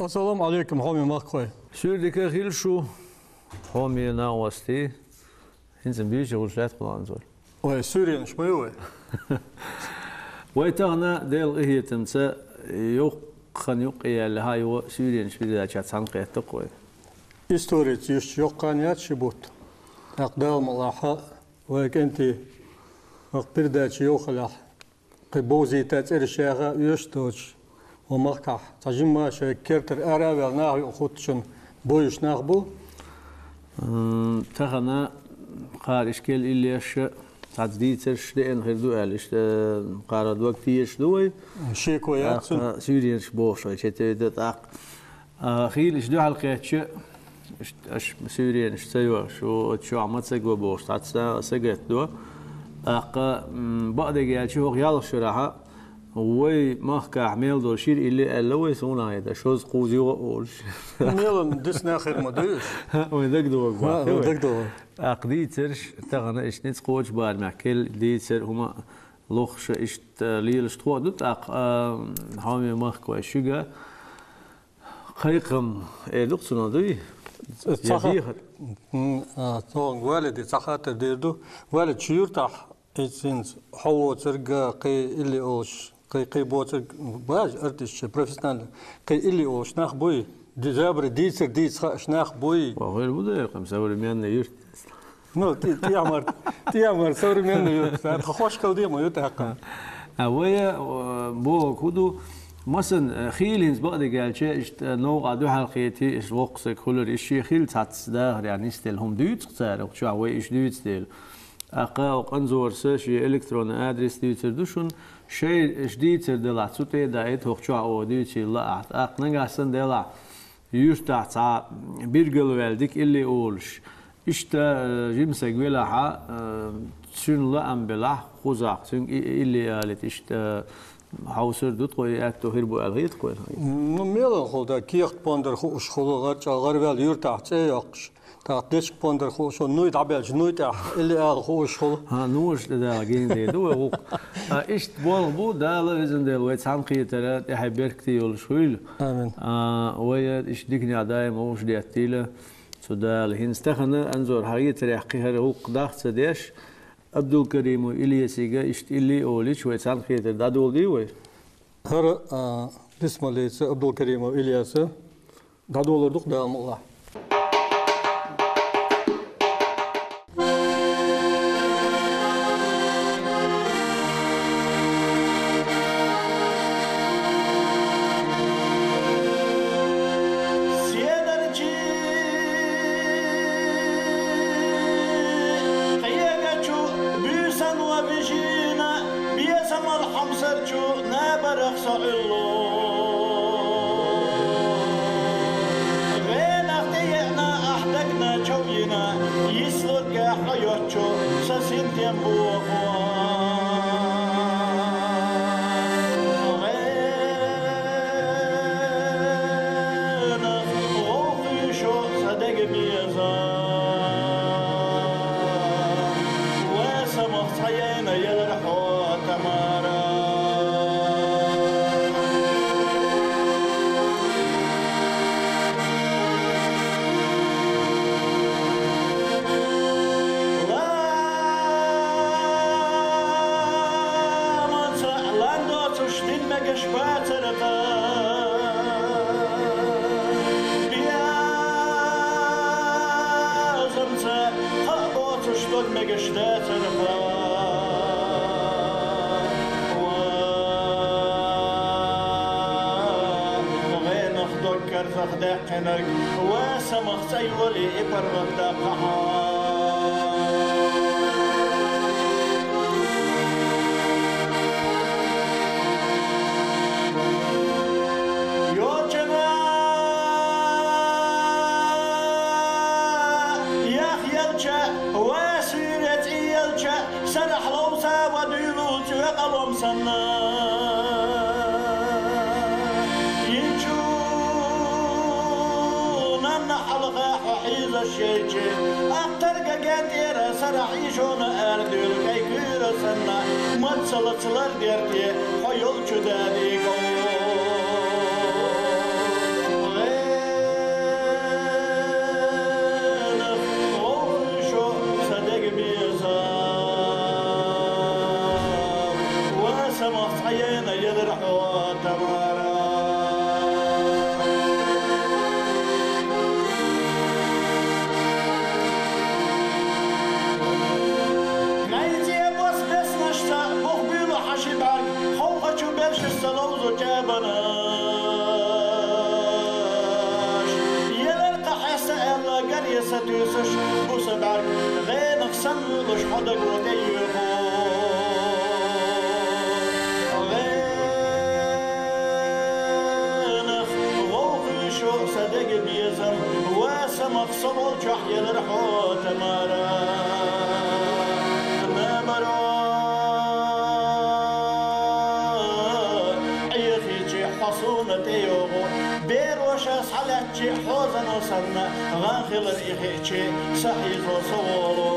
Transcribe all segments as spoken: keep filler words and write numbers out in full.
Ассаламу Ӏалайкум, хьоме махкахой. Суьйре дика хилда шу, хьоме накъостий. ХӀинца буьйса гӀуж лаьтта план зор. Ой, суьйренаш ма ю вай. Вай тахана Делан къахетамца йоккха хан юкъе яьлла хьайо суьйренаш передача цхьаьна кхетта-кх вай. Историца йист йоккха хан яц ши бутт. ТӀаккха Дала мукъ лахь вай кӀентий, вай передача йохалехь, кхы бовзийта цӀераш яха оьшуш доцуш, вай махкахь цхьа жимма шайн кертара ара а ваьлла нах юкъахӀуттучун бовзуш нах бу. М, тахана кхара ишкел иллеш цхьацца дийцарш деана хир ду аьлла, иштта, кхара дог тешаш ду вай. Шеко яц цунна. ТӀаккха суьйренаш бохуш вай четевда тӀаккха. А, хийла иштта дуьхьал кхетча, аш суьйренаш ца йо, шу оцу чохь ма ца го бохуш, цхьацца сагатдо. ТӀаккха, м, бакъдерг аьлча, хӀокху ялх шарахь вай махкахь мел долу шира илли аьлла вай, суна хета, шозза-кхузза юха а олуш. Мелан дисна хир ма дуй уьш. Вайн дагадогӀу боху вай. ДагадогӀу. ТӀаккха дийцарш тахана иштта ницкъ кхочу барамехь, кхел дийцар хӀума лохуша иштта лелаш тхо а ду, тӀаккха, а, хьоме махкахой шуьга. Кхайкхам эр ду-кх цунах, дуй? Ца Я ха-, дехар? М, а, тхуна валиди ца хаттар дийр ду. Валид, шу юьртахь, иза хӀинца хьо воцург, кхин илли олуш, кхин, кхин боцург, бажа артисташ, профессионально, кхин илли олуш нах буй? Ди-, забаре дийцар дийца хааш нах буй? Ва, хӀара бу дера, кхин современный юрт. Ну, ти-, тӀехьа мара, тӀехьа мара современный ю. Тхан хошкал дема ю тӀаккха. А вай, э, бохург хӀун ду? Масала, э, хийла хӀинца бакъдерг аьлча, иштта, э, новкъа дуьхьал кхетий, иштта воккха стаг хуьлура, иштта шен хилла цхьацца дахарехь нисделла хӀума дуьйцу-кх цара, хӀокху чохь вай иштта дуьйцу дела. ТӀаккха оха къанзорса шен электронный адрес дуьйцур ду шуна, шайн иштта дийцар делахь, цу тӀе а даийта, хӀокху чохь оха дуьйцийла лаахь. ТӀаккха нагахь санна делахь, юьртахь цхьа биргал ваьлла дика илли олуш. Иштта, э, жима стаг велахьа, э, цуьнан лаам белахь, кхузахь, цуьнга и-, илли алийта, иштта, э, хьовсур ду тхо, и аьтто хир бу аьлла хета-кх вайна. Ну, мелан хула дан, кехат пондар хууш хула, гӀар чӀа-, гӀар ваьлла юьртахь цӀе йоккхуш. ТӀаккха дечка пондар хууш хула, нуй дӀабелча, нуй тӀехь илли ала хууш хула. ХӀан, нуша тӀе Дала гина дийр ду вай гӀуллакх. А, иштта болх бу, Дала везан Дела вай цхьаьнакхетар тӀаьхье беркате йолуш хуьйла. Амин. А, вай иштта диканехь даим вовшах деттийла. Цу Дала хӀинца тахана, Анзор, хьан хетарехь кхин хӀара гӀуллакх дах а ца деш, Абдулкаримов Ильясига иштта илли а олийча, вай цхьаьнакхетар дӀадоладий вай? ХӀара, а, бисмаллица Абдулкаримов Ильяса дӀадолор ду-кх, Дала мукъ лахь. Седарчий къегачу буьйсанна вижина, безамал хьомсарчу набарах со Ӏуьллу. ГӀенах тӀееана, ахь дагна чов йина, йислург хьо йоцчу сан синтем бохо. ГӀенах гӀовгӀа кхуьйшу сан дега беза. Ва самах цхьа яйна яра хьо, Тамара. Ламанца лан доцуш дин мегаш бацара тхан. Безамца кхаъ боцуш дог мегаш дацара тхан. Ва гӀенах дог карзахдаьккхинарг, ва самах цӀа йолий и паргӀат даккха хьо. Йочана ях елча, ва суьйре цӀе елча, сарахь ловца ва дуьйлу цӀоь къалом санна. Инчу нанна хьалха хьо хьийзаш яйчи, аттарга ган тӀера сарахь ишона арадуьйлу кӀай куьйра санна, мацалаца лардерте хьо йолчу дадиго. Ши са ловзу чӀабанаш, елар кхы хьеса аьлла, гаре сатуьйсуш, бу са бӀарг гӀенах санна вуьйлуш, хьо даго тӀеюьйху. ГӀенах гӀовгӀа вуьйшу са дега безам, ва самах со волчохь елар хьо, Тамара. Набаро Ӏехийчи хьо суна тӀейогӀу, бероша схьалаьцчи хьозано санна, гӀан хилар и хиъчи, са хьийзо со волу.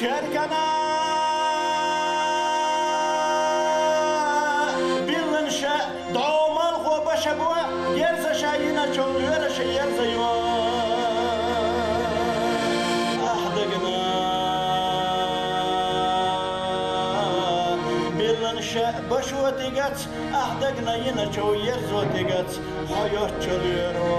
Теркана биллан ша дӀо малхо баша бу, герзаша йина чов лоьраша ерзайо. Ахь дагна биллан ша башо тигац, ахь дагна йина чов ерзо тигац, хьо йоцчу лоьро.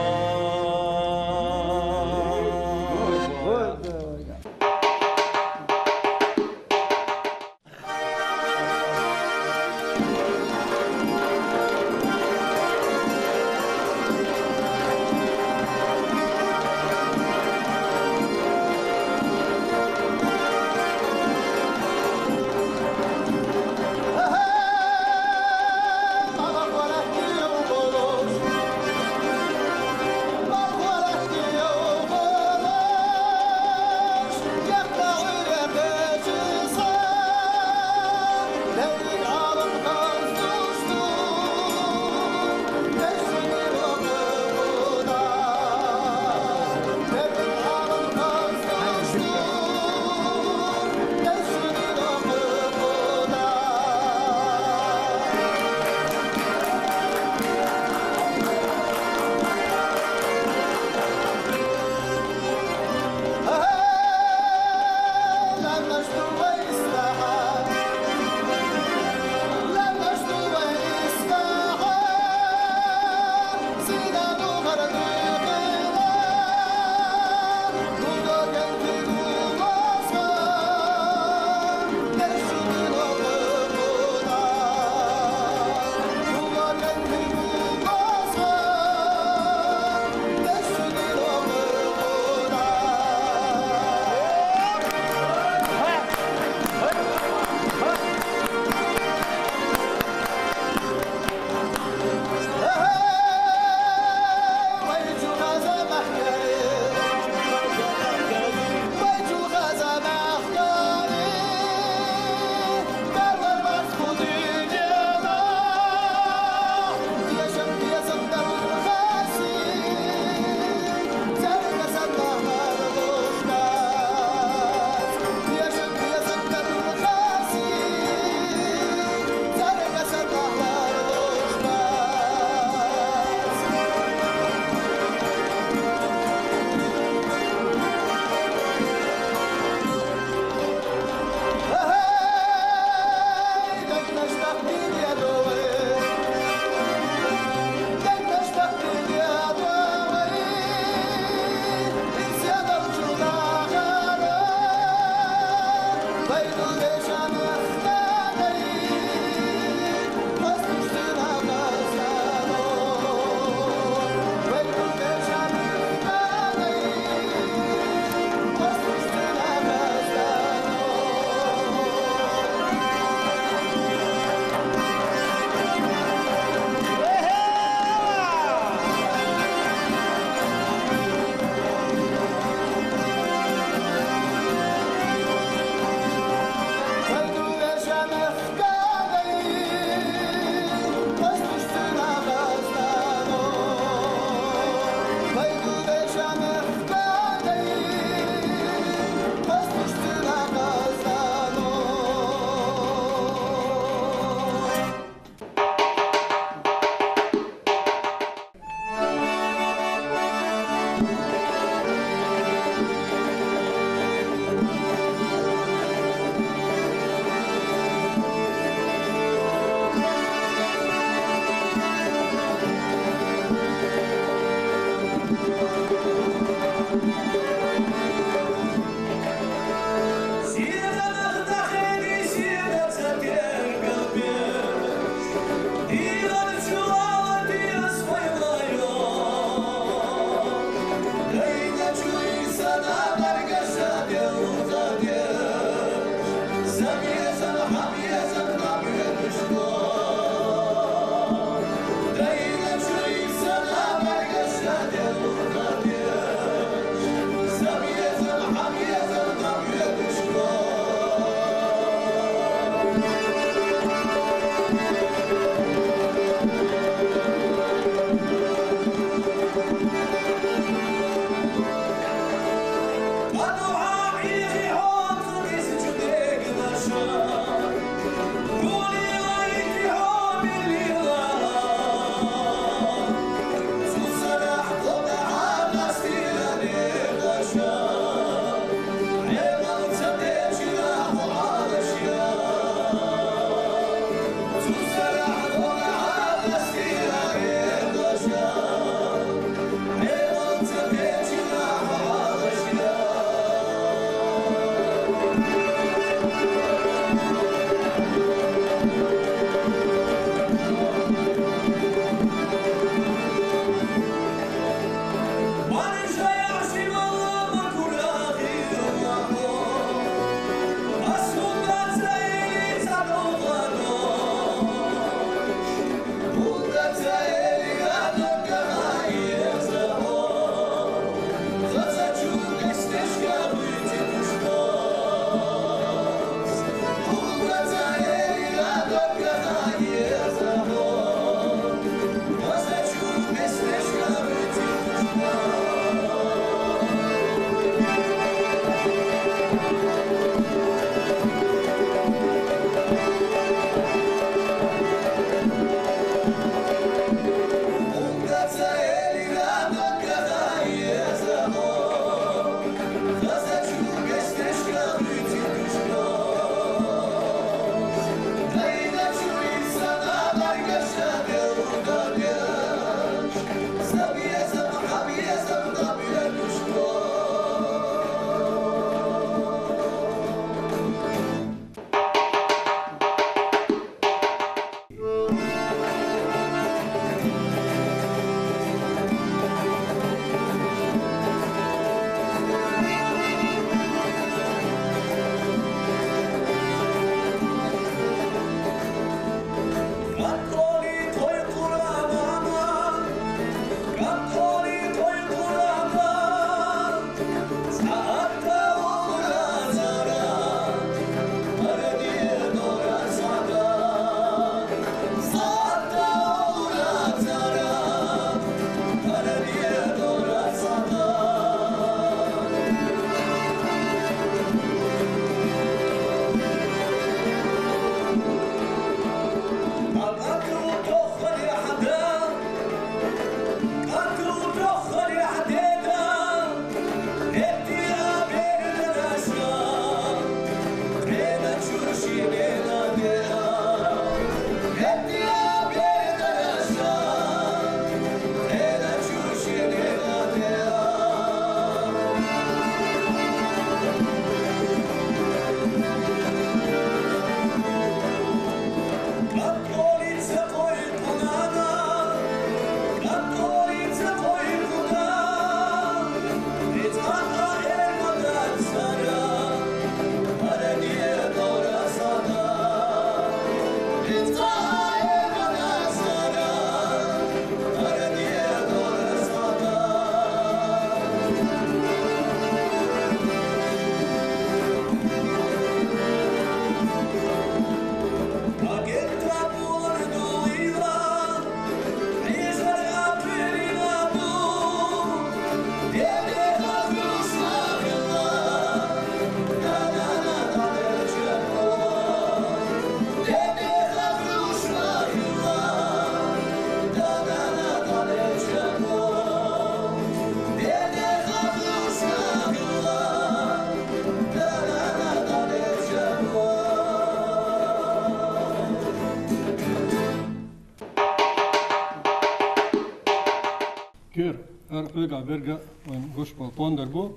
Кер, ар хьоьга берга вайн гуш бо пондар бу.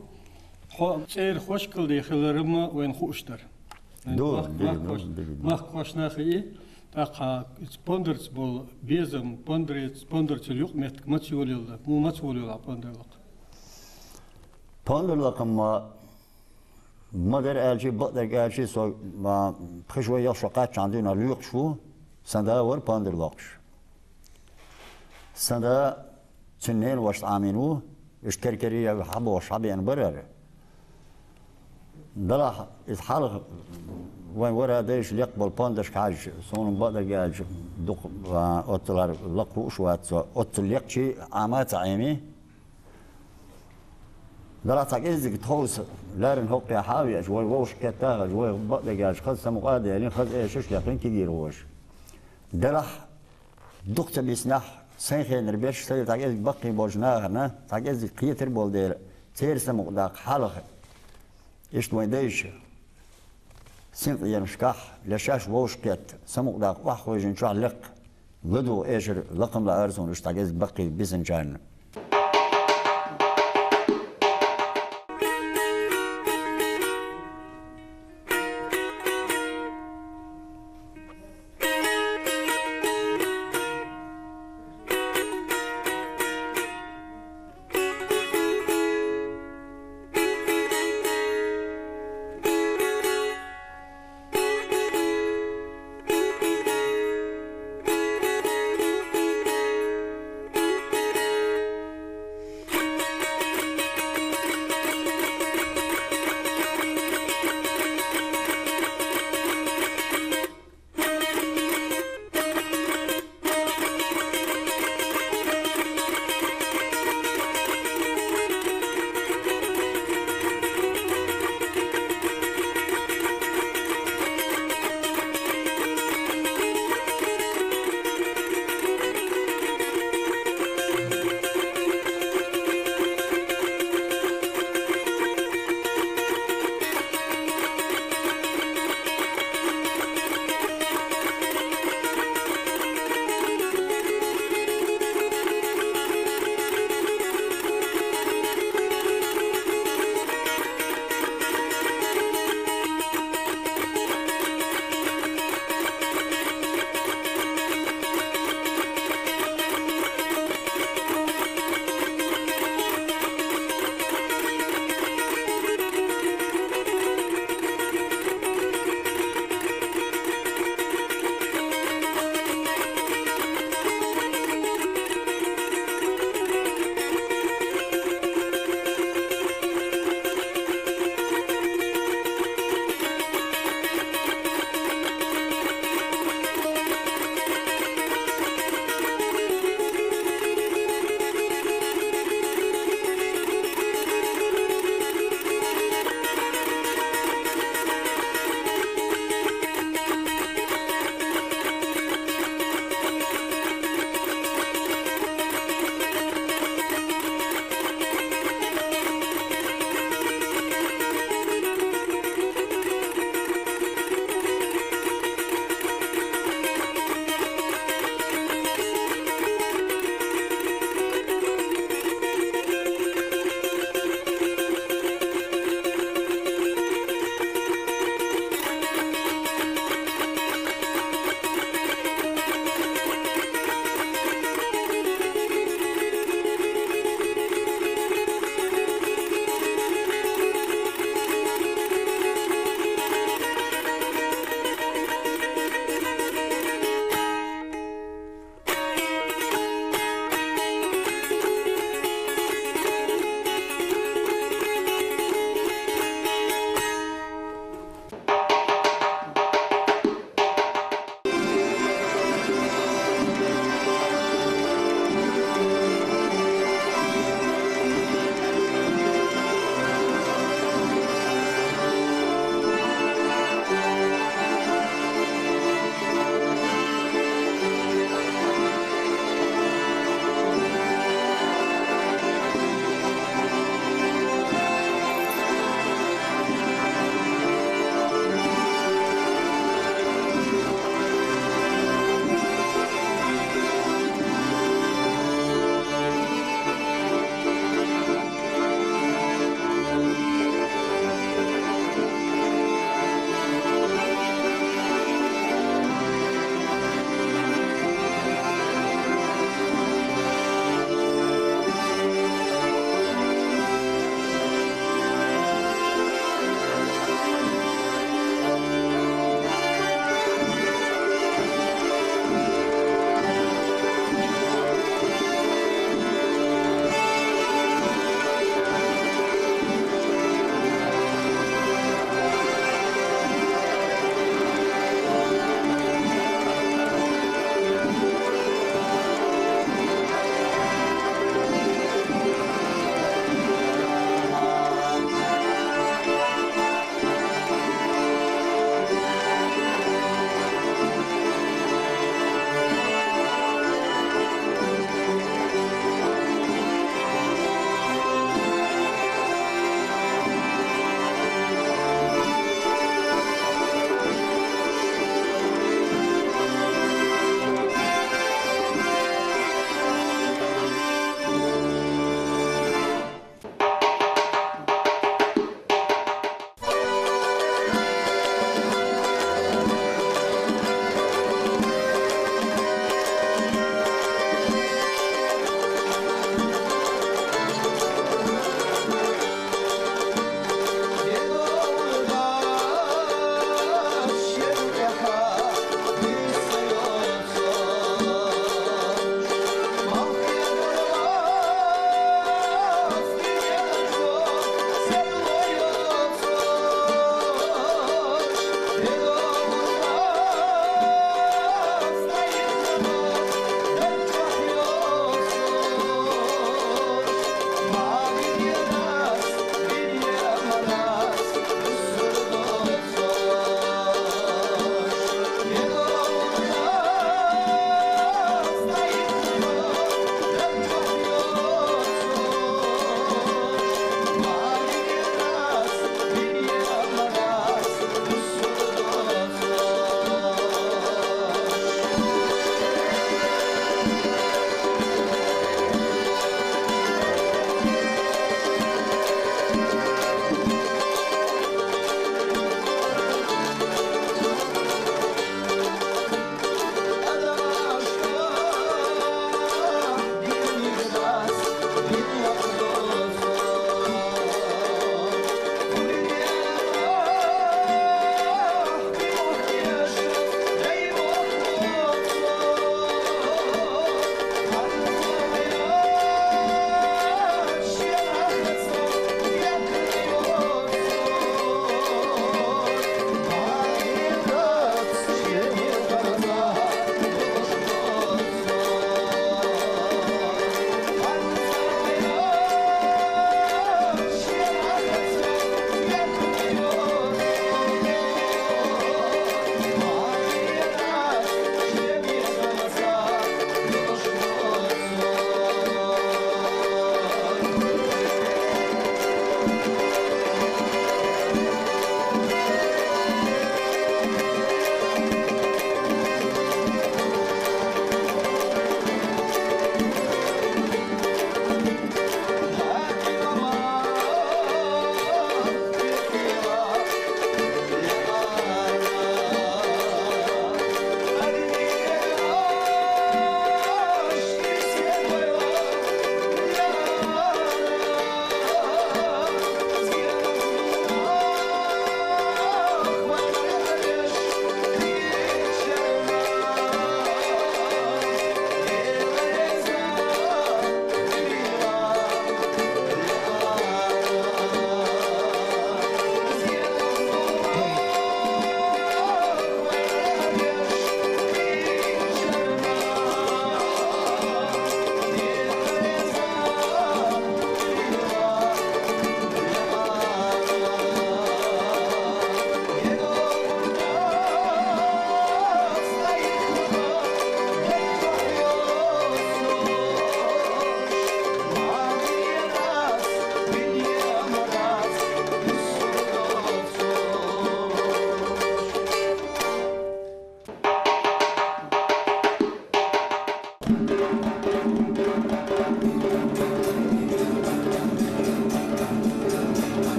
Хьо цӀер хошкал де хиларма вайн хууш дар. Вайн Ду, мах-, диги, мах-, ду, хош-, диги, ду. Мах хошна хи, тӀаккха пондарц бол безам, пондарц, пондарц юкъ метк мац юлил да. Му мац юлил а пондарлакъ. Пондарлакъ ма Ма дер аьлчи, бакъдерг аьлчи, со, ма, пхи шо, ялх шо кхаччан дуьйна луькъуш ву, сан да вар пандар локхуш. Сан да цуьнан ненан ваша Ӏамийна ву, уьш кер-кери я хьабохуш хьабеана барара. Далахь, иза хьалха вайн вара дайша лекха болу пандашка хьаьжча, суна бакъдерг аьлча, дукха, а, оццулара лакха хууш вац со, оццул лекхачи Ӏама а ца Ӏеми. Далахь цхьа кӀеззиг тховса лаьррина хӀокху тӀехьа а веача, вай вовшах кхетта а хезча, вай бакъдерг аьлча, хаза самукъа а делина, хаза эшаш а лекхина кегийра вожа. Далахь дукха ца биснехь, сайн хенара берш, сайн цхьа кӀеззиг баккхий болчу нахана, цхьа кӀеззиг кхетар болу дела, церан самукъадаккха хьалха. Иштта вайн дайша синкъерамашкахь, я шаьш вовшах кхетта, самукъадаккха охьахевшина чохь лекха. ЛадугӀу эшар лакхам лаьара суна уьш дӀагезиг баккхий бисинчарна.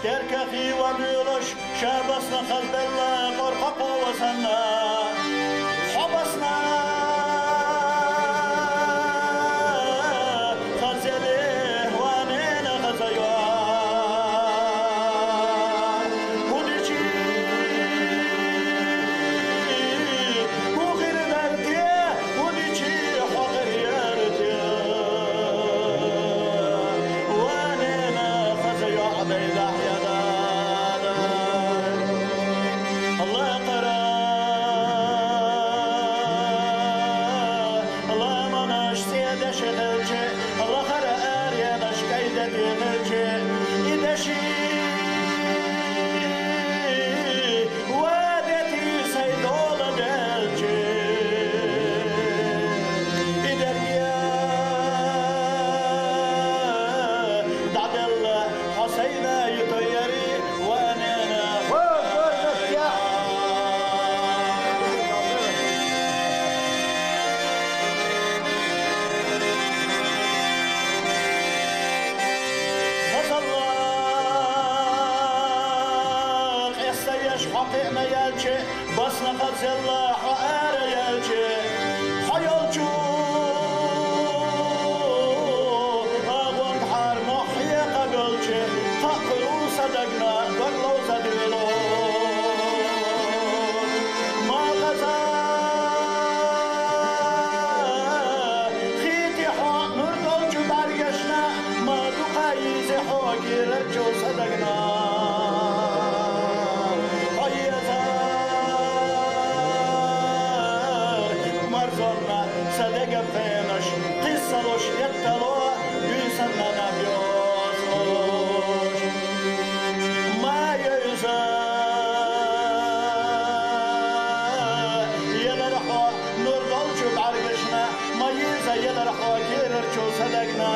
Теркахи ва буьйлуш, ша басна хазбелла, къоркъа къовасанна. Хьо басна хазели, ванена хазайо. Худичи, хухир дарте, худичи, хохир ярте. Ванена хазайо Ӏадайда. Аллахара ламанаш цӀедеш хилчи, Аллахара аренаш кайдете хилчи, и деши ва дети сай дола делчи, и дерге дӀаделла Хьо сайна ю тойяри ванена. Ва, ва, ва, я. Хазалла къестаеш хьо кхиъна ялчи, басна хазелла хьо ара ялчи, хьо йолчу агъонг хьар мохье къабелчи, хакъиру са дагна дог ловзадило. Ма къаза хити хьо нур долчу бӀаргашна, ма дукха йизи хьо гирарчу са дагна. Хьо езар марзонна са дега пхенаш, кхиссалуш еттало, уьйсанна наб йоцуш. Ма йойза елар хьо нур долчу бӀаргашна, ма йиза елар хьо гирарчу са дагна.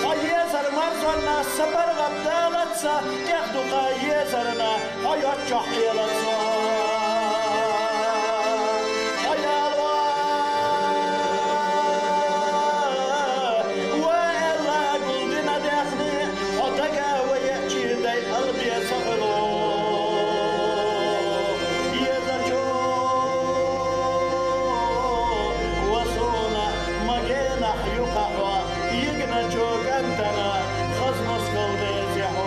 Хьо езар марзонна са баргӀат далаца, тӀех дукха езарна хьо йоцчохь Ӏелаца. Хьо яло ва аьлла гулдина даьхни, хьо дага ва еачи дай албе ца хуьлу. Езачу ва суна магенахь юкъахьо, йигначу кӀантана хазмас калдезе хьо.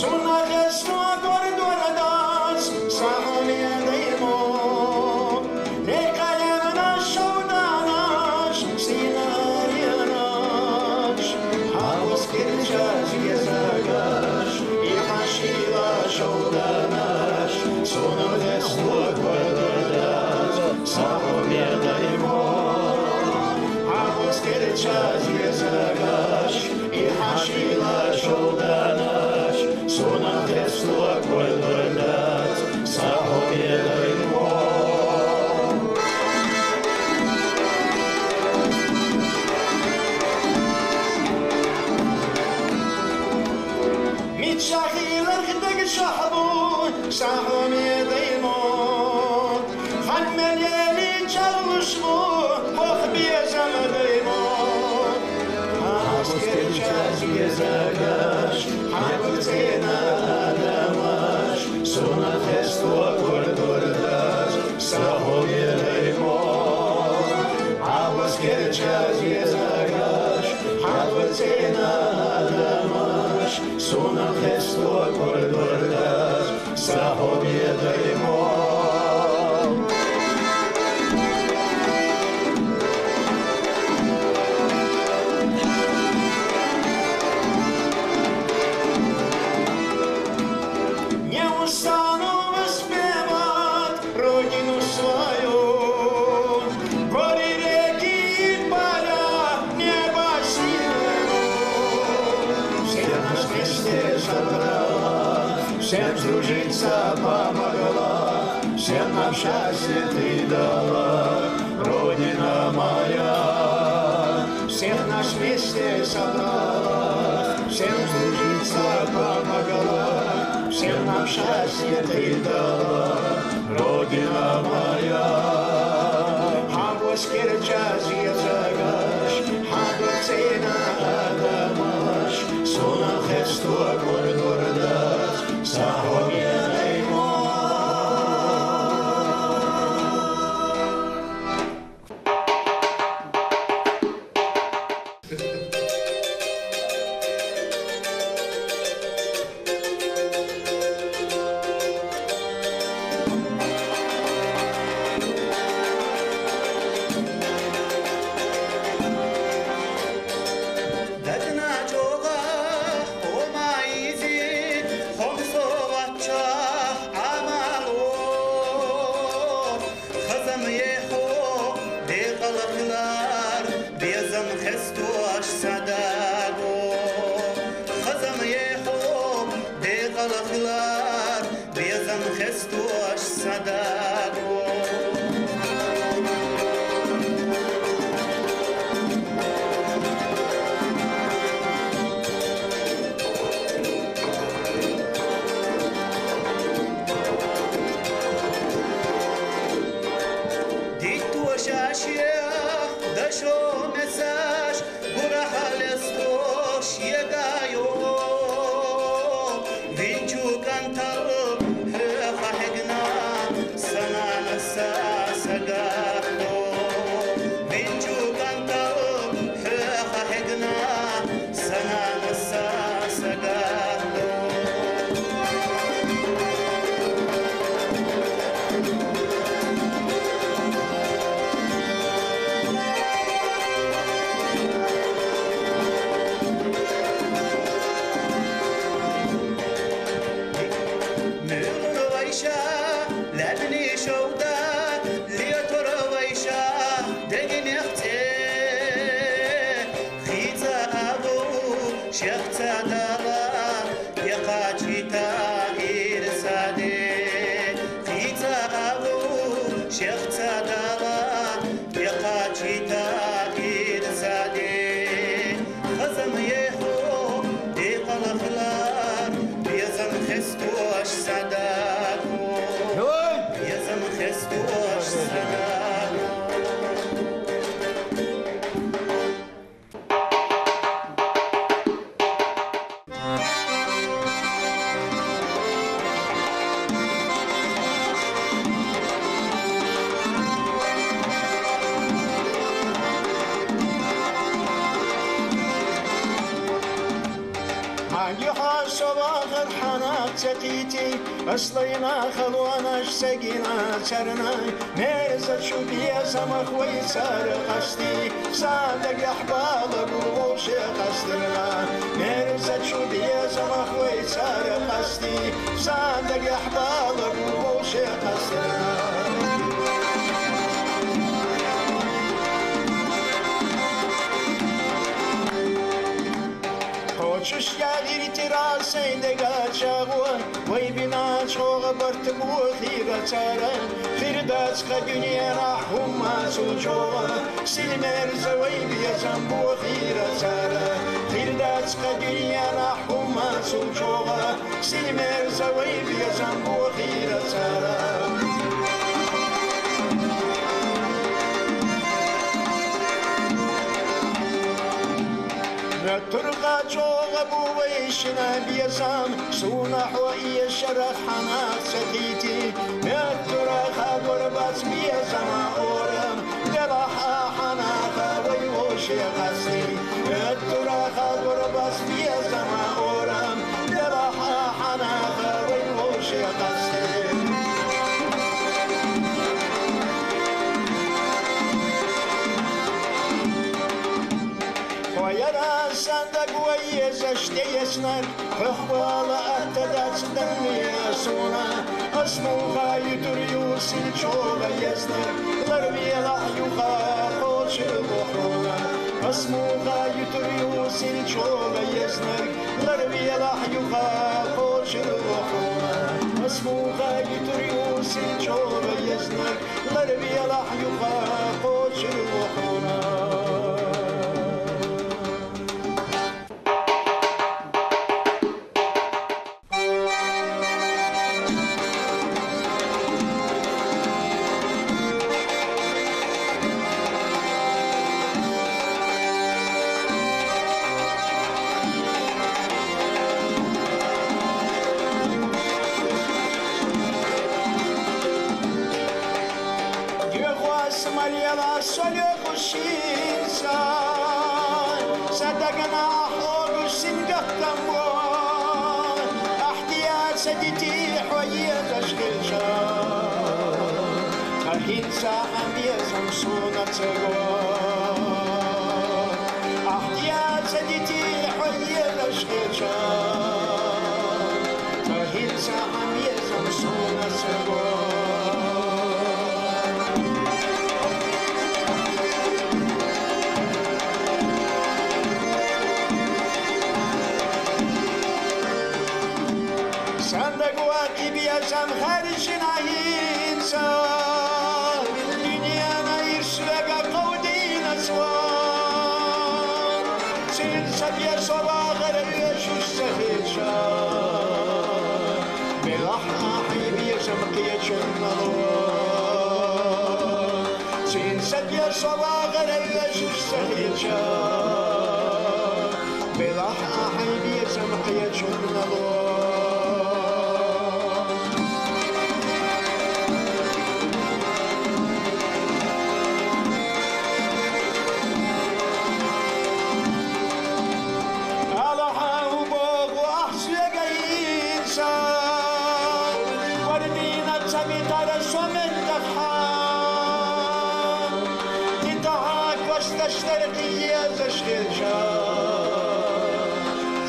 Суна хеста гур-гур дац, са хьуме даймо. Ле калемнаш, шовданаш, синаренаш, хьан васкирча зезагаш, и хьан шила шовданаш, суна хеста гур-гур дац, са хьуме даймо. Хьан васкирча зезагаш, и хьан шила шовданаш, суна хеста гур-гур дац, са хьуме даймо. Мичахь хиларх дег чохь бу, са хьуме даймо. Хан мел яьлча чарлуш бу, хӀокху безам даймо. Хьан васкирча зезагаш, хьан вацӀена адамаш, суна хеста гур-гур дац, са хьуме даймо. Хьан васкирча зезагаш, хьан вацӀена адамаш, суна хеста гур-гур дац, са хьуме даймо. Не устану воспевать родину свою, гори, реки и поля, небо синего. Всех нас Всем сдружиться помогла, всем нам счастье ты дала, Родина моя. Всех нас вместе собрала, всем сдружиться помогла, всем нам счастье ты дала, Родина моя. Хьан боскер чаз езагаш, хьан дуцина адамаш, суна хестуа гурдурдас, сахо генай мо. Дадна чӀоагӀа, о майзи, хомсогӀача Ӏамало. Хазан ехо декъала хилар, безам хестуаш садаго. Хазан ехо декъала хилар, безам хестуаш садаго. Диттуш ашия дашо месаш, гурахьалестуш егайо. Винчу кантал хьеха хӀегна, санана сасагато. Винчу кантал хьеха хӀегна, санана сасагато. Муьлур вайша лебни шовда, летур вайша дегнехте. Хица абу шехца дала, пехачита ирсаде. Хица абу шехца дала, пехачита ирсаде. Хазан ехо декъала хилар, безам хестуаш садаго. Безам хестуаш садаго. Хьан юхьа со вахар, хьанах ца кхийти, аслайна халонаш сегина царнай. Мерза чу безамах вай цар къасти, са дагахь балагу вовше къастарна. Мерза чу безамах вай цар къасти, са дагахь балагу вовше къастарна. Кочуш ягъиртира сай дега чагъу, вай бина чогъа барт бу хира цара. Хир дац ха дуьньера хӀума цу чогъа, сил мерза вай безам бу хира цара. Хир дац ха дуьньера хӀума цу чогъа, сил мерза вай безам бу хира цара. Меттурха чогъа бу вай шина безам, суна хьо иешара хьанах ца кхийти. Меттура хагур бац безама орам, делахь а хьанаха вай вовше къасти. Меттура хагур бац безама орам, делахь а хьанаха вай вовше къасти. Хьояра сандагва езаш деяснар, хӀухбала атта дац данне суна. Ас муха ютур ю сил чогъа еснар, ларвелахь юха кочу бухуна. Ас муха ютур ю сил чогъа еснар, ларвелахь юха кочу Чырвахуна, масмуха итуриуси чора язнак, ларвиялах юха кочырвахуна. Гьуаз Марияла соли хушинца, садагана хӀугу сингаттамбу, ахтия садити хӀуе дашхилча, тахинца гьамезам суна цего. Ахтия садити хӀуе дашхилча, тахинца гьамезам суна цего. Сандагу акъиб язан харжина гьинца, дунъяна ирсвега къавдина цвар. Цин сабия сова гъара вешуш сахича, белах ахӀи бизам къиячун нало. Цин сабия сова гъара вешуш сахича, белах ахӀи бизам къиячун нало. Аллагь, убогу ахсвега инсан, вармина цамитара сомет дахъан. Дитагьа квас даштар къиязаш хилча,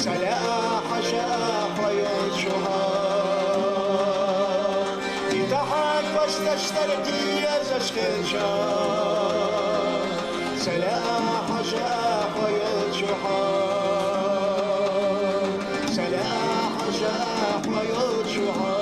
цала хӀажа хвайол чугьа. Дитагьа квас даштар къиязаш хилча, цала хӀажа хвайол чугьа. Цала хӀажа хвайол чугьа.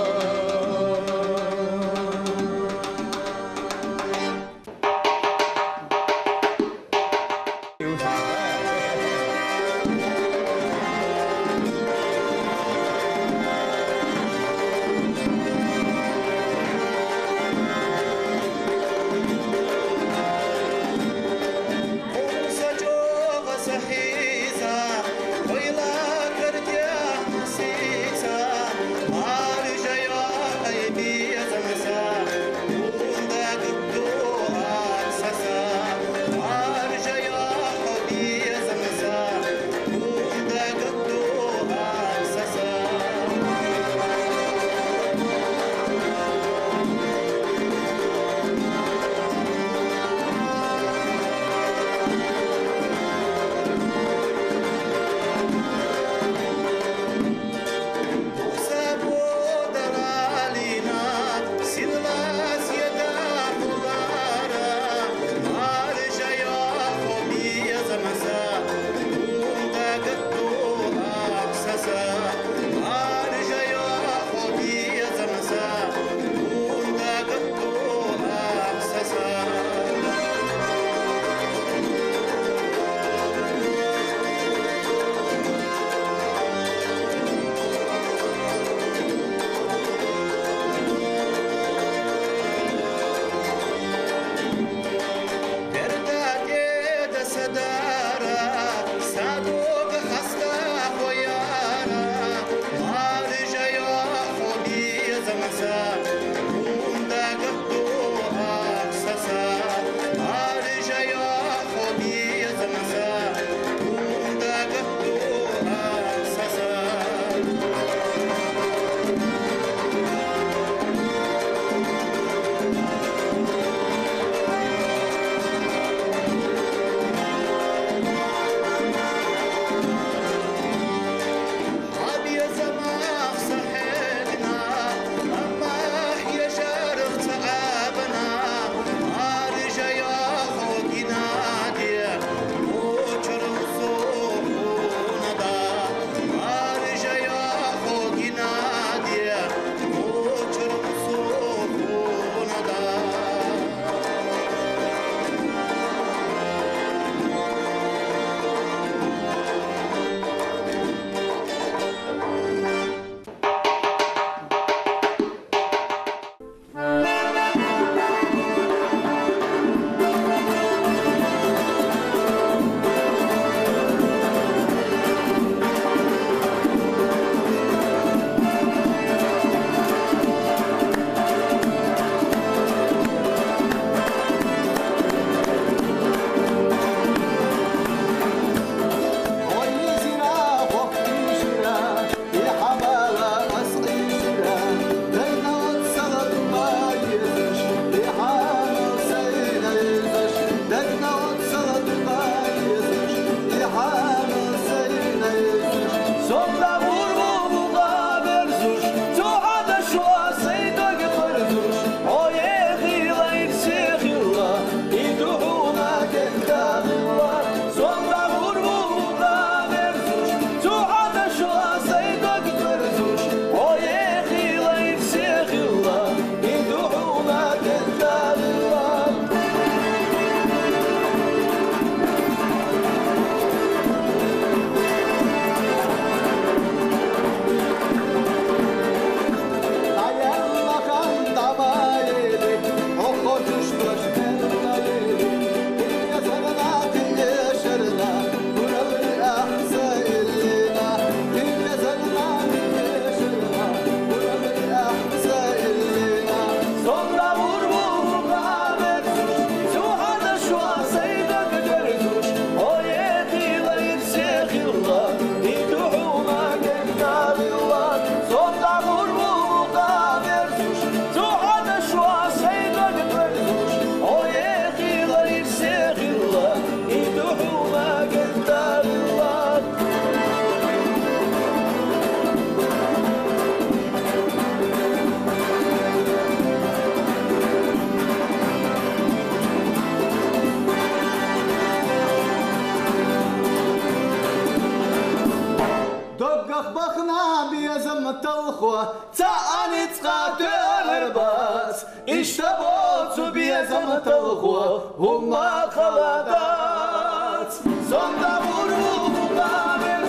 талхо, цаӀ ницкъа тоарарбац, иштта боцу безам талхо, хӀумма хала дац. Сонда гӀур ву гӀамер,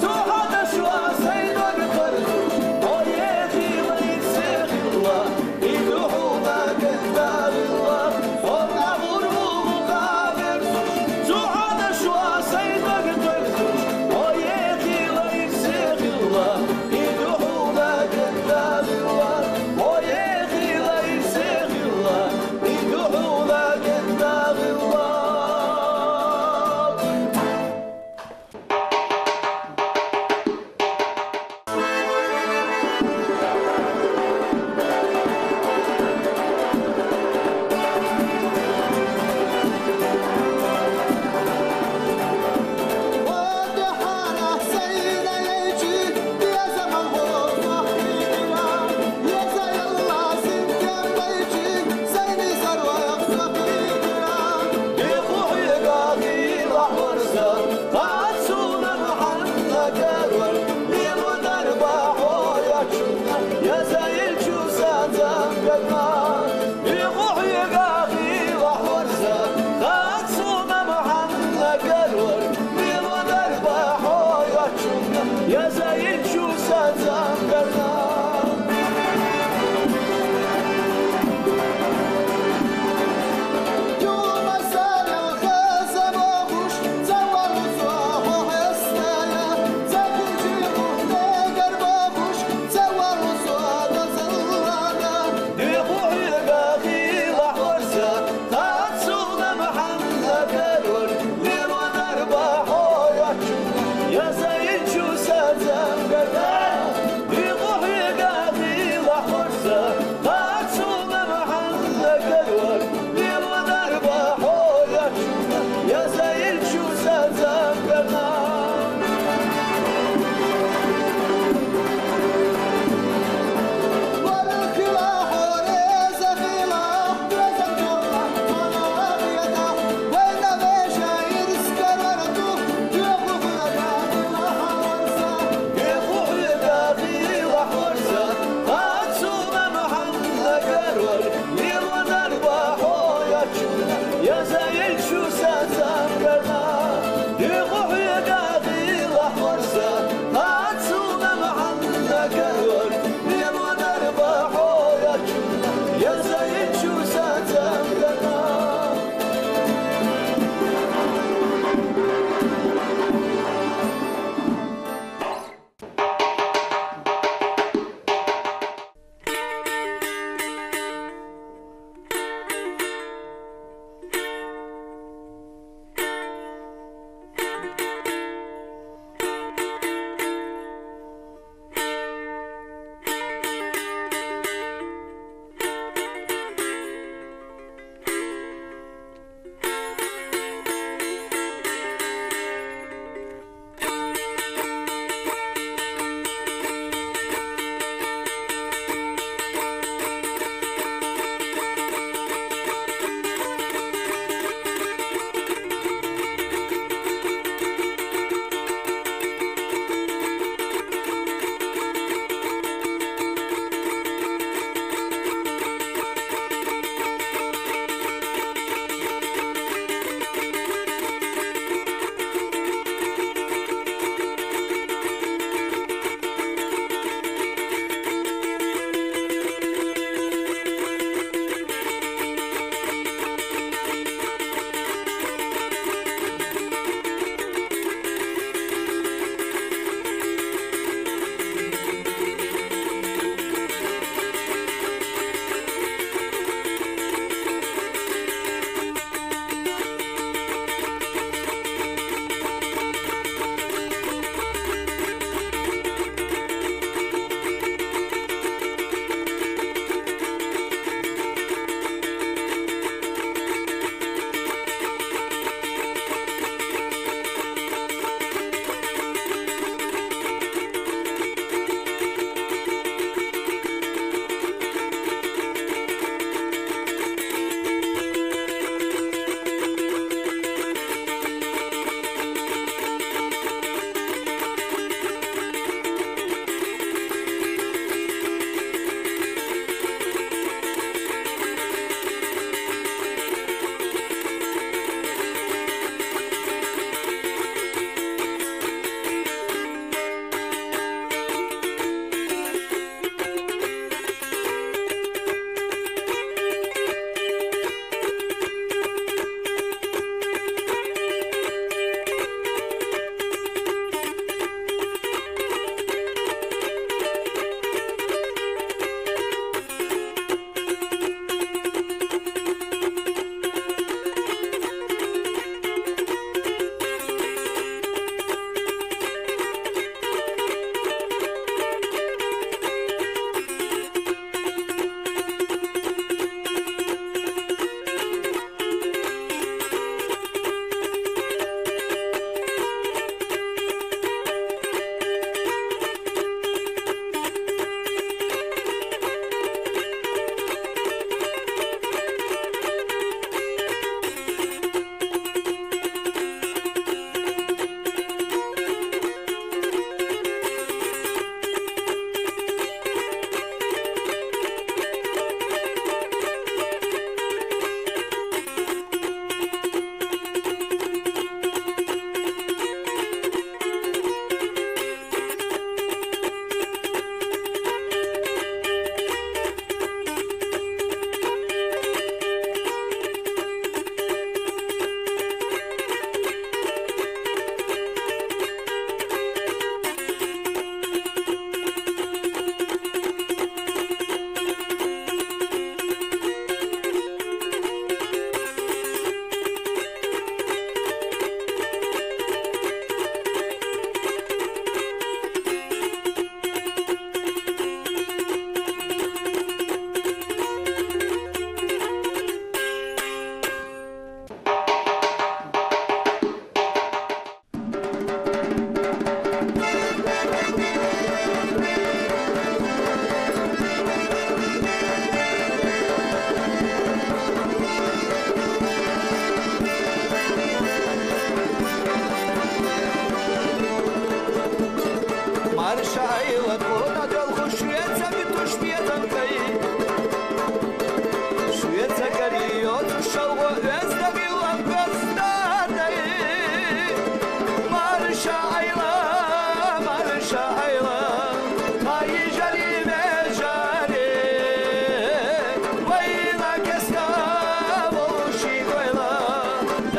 цу хьадаша сайн дог карзуш, хьо ехила, ирсе хилла, и ду хьуна гандалла. Сонда гӀур ву гӀамер, цу хьадаша сайн дог карзуш, хьо ехила, ирсе хилла, и ду хьуна гандалла. Хьо ехила, ирсе хилла, и ду хьуна гандалла.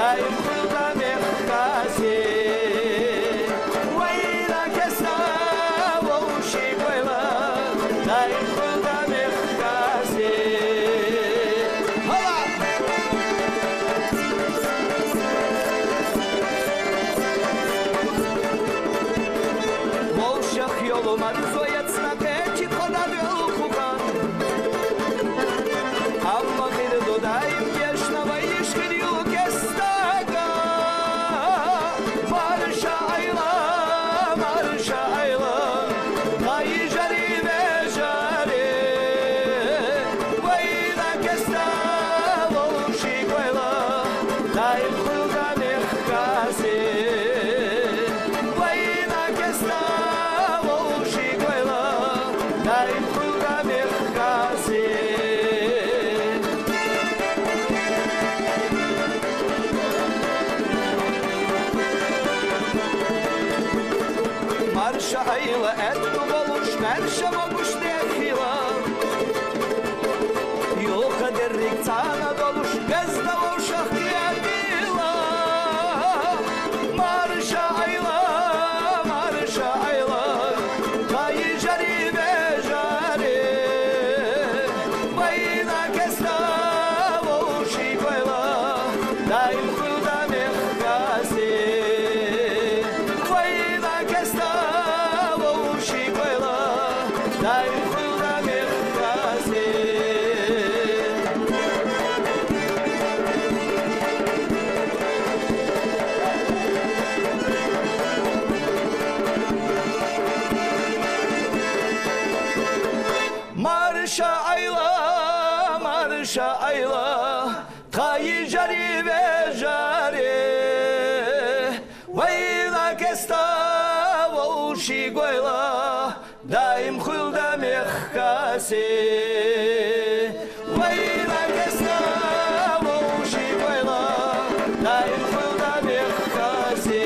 Даим хуьлда мехкасе. Вайна кестта вовши гойла, даим хуьлда мехкасе. Гьала! Вовшахъ йолу марзо яцна кечи кхода велхуган. Амма хир ду даим гешна вай ишкил юл кестага. Марша айла, марша айла, хай жари вежари. Вайна кестта вовши гойла, даим хуьлда мехкасе. Вайна кестта вовши гойла, даим хуьлда мехкасе. Марша айла, этту болуш, марша могуш дехила. Юха дерриг цана долуш, гезда вовшахъ кхиядила. Марша айла, марша айла, хай жари вежари. Вайна кестта вовши гойла, даим хуьлда мехкасе. Вайна кестта вовши гойла, даим хуьлда мехкасе. Марша айла, марша айла, хай жари вежари. Вайна кестта вовши гойла, даим хуьлда мехкасе. Вайна кестта вовши гойла, даим хуьлда мехкасе.